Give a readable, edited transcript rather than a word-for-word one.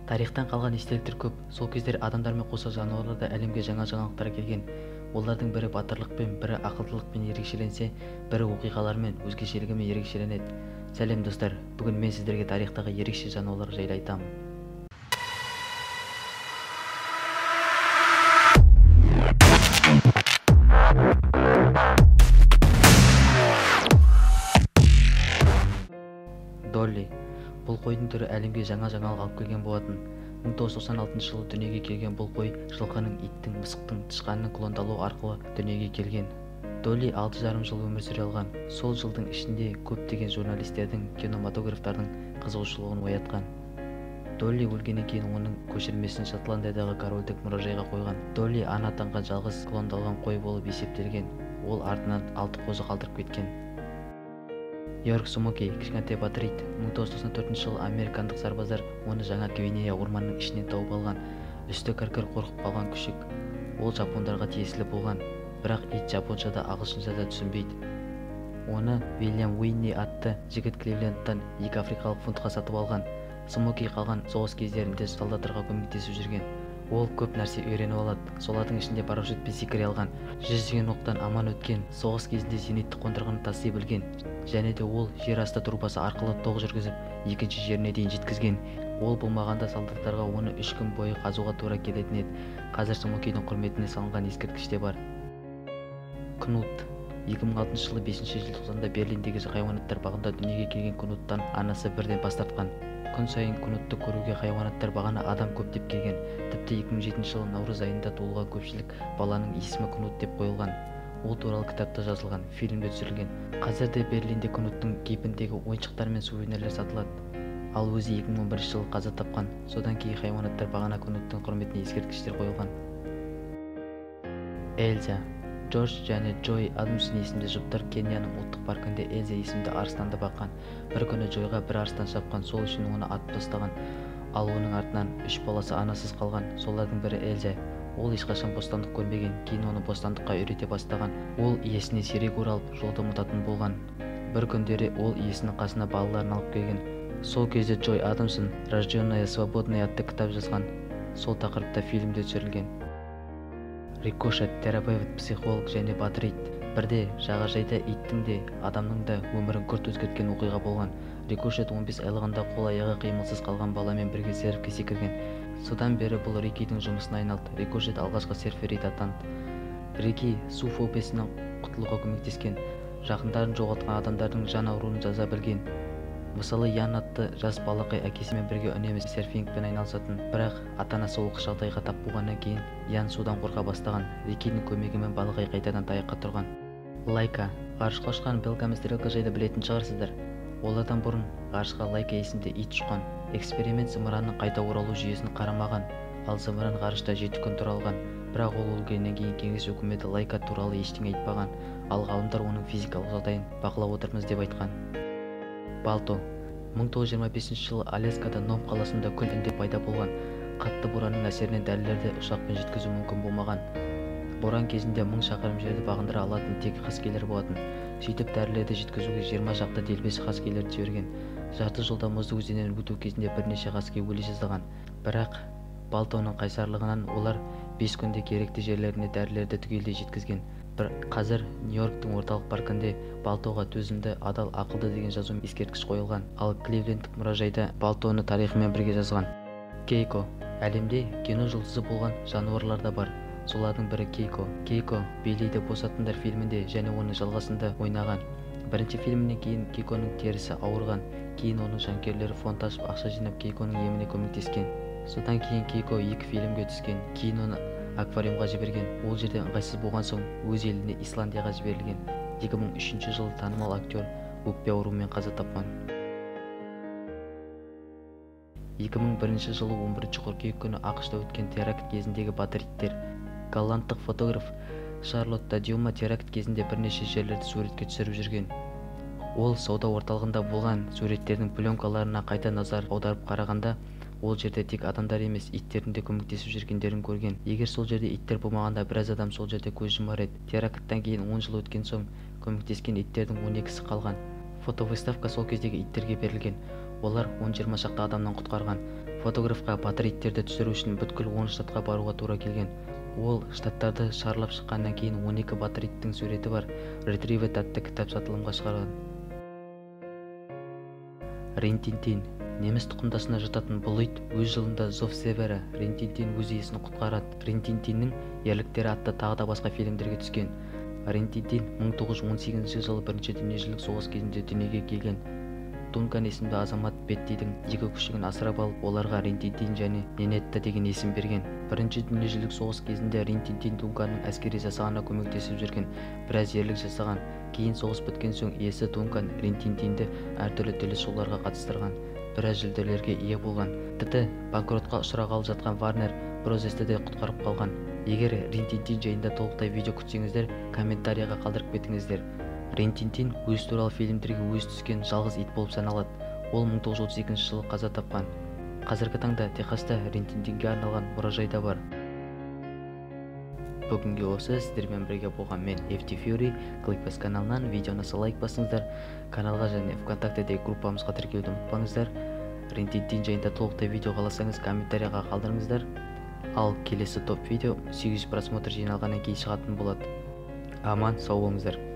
Тарихтан қалған естеліктер көп. Сол кездері адамдармен қоса жануарлар да әлемге жаңа жаңалықтар әкелген. Олардың бірі батырлықпен, бірі ақылдылықпен ерекшеленсе, бірі оқиғалармен, өзгешелігімен ерекшеленеді. Сәлем достар, бүгін мен сіздерге тарихтағы ерекше жануарлар жайлы айтамын. Долли. Бұл қойдың түрі әлемге жаңа жаңалық алып келген болатын. 1996 жылы дүниеге келген бұл қой жылқының, иттің, мысықтың, тышқанның клондалуы арқылы дүниеге келген. Долли 6,5 жыл өмір сүре алған. Сол жылдың ішінде көптеген журналистердің, кинематографтардың қызығушылығын оятқан. Долли өлгеннен кейін оның көшірмесін Шотландиядағы корольдік мұражайға қойған. Долли ана атанған жалғыз клондалған қой болып есептелген. Ол артынан 6 қозы қалдырып кеткен. Йорк Смоки, кішкентай батыр ит. 1994 жылы американдық сарбаздар оны Жаңа Гвинея орманының ішінен тауып алған. Үсті кір-кір қорқып қалған күшік. Ол жапондарға тиесілі болған, бірақ ит жапонша да ағылшынша да түсінбейді. Оны Вильям Уинни атты жігіт Кливлендтан 2 африкалық фунтқа сатып алған. Смоки қалған соғыс кездерінде солдаттарға көмектесіп жүрген. Ол көп нәрсе үйреніп алады. Солардың ішінде парашютпен секіре алған, жүздеген оқтан аман өткен, соғыс кезінде зениттік қондырғыны таси білген. Және де ол жер асты трубасы арқылы тоқ жүргізіп, екінші жеріне дейін жеткізген. Ол болмағанда солдаттарға оны 3 күн бойы қазуға тура келетін еді. Қазір Смокидің құрметіне салынған ескерткіш те бар. Кнут. 2006 жылы 5 желтоқсанда Берлиндегі хайуанаттар бағында дүниеге келген Кнуттан анасы бірден бас тартқан. Күн сайын Кнутты көруге хайуанаттар бағына адам көптеп келген. Тіпті 2007 жылы наурыз айында туылған көпшілік баланың есімі Кнут деп қойылған. Ол туралы кітапта жазылған, фильмде түсірілген. Қазір де Берлинде Кнуттың кейпіндегі ойыншықтар мен сувенирлер сатылады. Ал өзі 2011 жылы қаза тапқан. Содан кейін хайуанаттар бағына Кнуттың құрметіне ескерткіштер қойылған. Эльза. Джордж және Джой Адамсон есімді жұптар Кенияның ұлттық паркінде Эльза есімді арыстанды баққан. Бір күні Джойға бір арыстан шапқан, сол үшін оны атып тастаған. Ал оның артынан 3 баласы анасыз қалған. Солардың бірі Эльза. Ол ешқашан бостандық көрмеген, кейін оны бостандыққа үйрете бастаған. Ол иесіне сирек оралып, жолды ұмытатын болған. Бір күндері ол иесінің қасына балаларын алып келген. Сол кезде Джой Адамсон «Рожденная свободной» атты кітап жазған. Сол тақырыпта фильмде түсірілген. Рикошет, терапевт, психолог және батыр ит. Бірде жағажайда иттің де, адамның да өмірін күрт өзгерткен оқиға болған. Рикошет 15 айлығында қол-аяғы қимылсыз қалған баламен бірге серфке секірген. Содан бері бұл Рикидің жұмысына айналды. Рикошет алғашқы серфер ит атанды. Рики су фобиясынан құтылуға көмектескен, жақындарын жоғалтқан адамдардың жан ауруын жаза білген. Мысалы, Ян атты жас балақай әкесімен бірге үнемі серфингпен айналысатын. Бірақ ата-анасы оқыс жағдайға тап болғаннан кейін Ян судан қорқа бастаған. Рикидің көмегімен балақай қайтадан таяққа тұрған. Лайка. Ғарышқа ұшқан Белка мен Стрелка жайлы білетін шығарсыздар. Олардан бұрын ғарышқа Лайка есімді ит ұшқан. Эксперимент зымыранның қайта оралу жүйесін қарамаған, ал зымыран ғарышта 7 күн тұра алған. Бірақ ол өлгеннен кейін кеңес үкіметі Лайка туралы ештеңе айтпаған, ал ғалымдар оның физикалық жағдайын бақылап отырмыз деп айтқан. Балто. 1925 жылы Аляскада Ном қаласында күл індет пайда болған. Қатты боранның әсерінен дәрілерді ұшақпен жеткізу мүмкін болмаған. Боран кезінде 1000 шақырым жерді бағындыра алатын тек хаскилер болатын. Сөйтіп дәрілерді жеткізуге 20 шақты делбес хаскилерді жіберген. Жарты жолда мұзды өзеннен өту кезінде бірнеше хаски өле жаздаған. Бірақ Балтоның қайсарлығынан олар 5 күнде керекті жерлеріне дәрілерді түгелдей жеткізген. Қазір Нью-Йорктің орталық паркінде Балтоға төзімді, адал, ақылды деген жазу ескерткіш қойылған. Ал Кливлендтік мұражайда Балтоны тарихымен бірге жазған. Кейко. Әлемде кино жұлдызы болған жануарлар да бар. Солардың бірі Кейко. Кейко Билиді босатыңдар фильмінде және оның жалғасында ойнаған. Бірінші фильмінен кейін Кейконың терісі ауырған. Кейін оның жанкүйерлері фонд ашып ақша жинап Кейконың еміне көмектескен. Содан кейін Кейко 2 фильмге түскен. Кейін оны аквариумға жіберген. Ол жерде ыңғайсыз болған соң өз еліне Исландияға жіберілген. 2003 жылы танымал актер өкпе ауруымен қаза тапқан. 2001 жылы 11 қыркүйек күні АҚШ-та өткен теракт кезіндегі батыр иттер. Голландтық фотограф Шарлотта Дюма теракт кезінде бірнеше жерлерді суретке түсіріп жүрген. Ол сауда орталығында болған суреттердің пленкаларына қайта назар аударып қарағанда, ол жерде тек адамдар емес, иттердің де көмектесіп жүргендерін көрген. Егер сол жерде иттер болмағанда, біраз адам сол жерде көз жұмар еді. Теракттан кейін 10 жыл өткен соң көмектескен иттердің 12-сі қалған. Фотовыставка сол кездегі иттерге берілген. Олар 10-20 шақты адамнан құтқарған. Фотографқа батыр иттерді түсіру үшін бүткіл 10 штатқа баруға тура келген. Ол штаттарды шарлап шыққаннан кейін 12 батыр иттің суреті бар Ретривет атты кітап сатылымға шығарған. Ринтинтин. Неміс тұқымдасына жататын бұл ит өз жылында Зов Севера, Ринтинтин өз иесін құтқарады, Ринтинтиннің ерліктері атты тағы да басқа фильмдерге түскен. Ринтинтин 1918 жылы Бірінші дүниежүзілік соғыс кезінде дүниеге келген. Дункан есімді азамат Беттидің екі күшігін асырап алып, оларға Ринтинтин және Нинетта деген есім берген. Бірінші дүниежүзілік соғыс кезінде Ринтинтин Дунканның әскери жасағына көмектесіп жүрген, біраз ерлік жасаған. Кейін соғыс біткен соң иесі Дункан Ринтинтинді әртүрлі телешоуларға қатыстырған, біраз жүлделерге ие болған. Тіпті банкротқа ұшырағалы жатқан Варнер Брозесті де құтқарып қалған. Егер Ринтинтин жайында толықтай видео күтсеңіздер, комментарияға қалдырып кетіңіздер. Ринтинтин өз туралы фильмдерге өз түскен жалғыз ит болып саналады. Ол 1932 жылы қаза тапқан. Қазіргі таңда Техаста Ринтинтинге арналған мұражай да бар. Бүгінге осы сіздермен бірге болған мен FT Fury, Clickbait каналынан. Видеоны лайк басыңыздар, каналға және ВКонтактедегі группамызға тіркелуді ұмытпаңыздар. Ринтинтин жайында толықтай видео қаласаңыз, комментарияға қалдырыңыздар. Ал келесі топ видео 800 просмотр жиналғаннан кейін шығатын болады. Аман сау болыңыздар.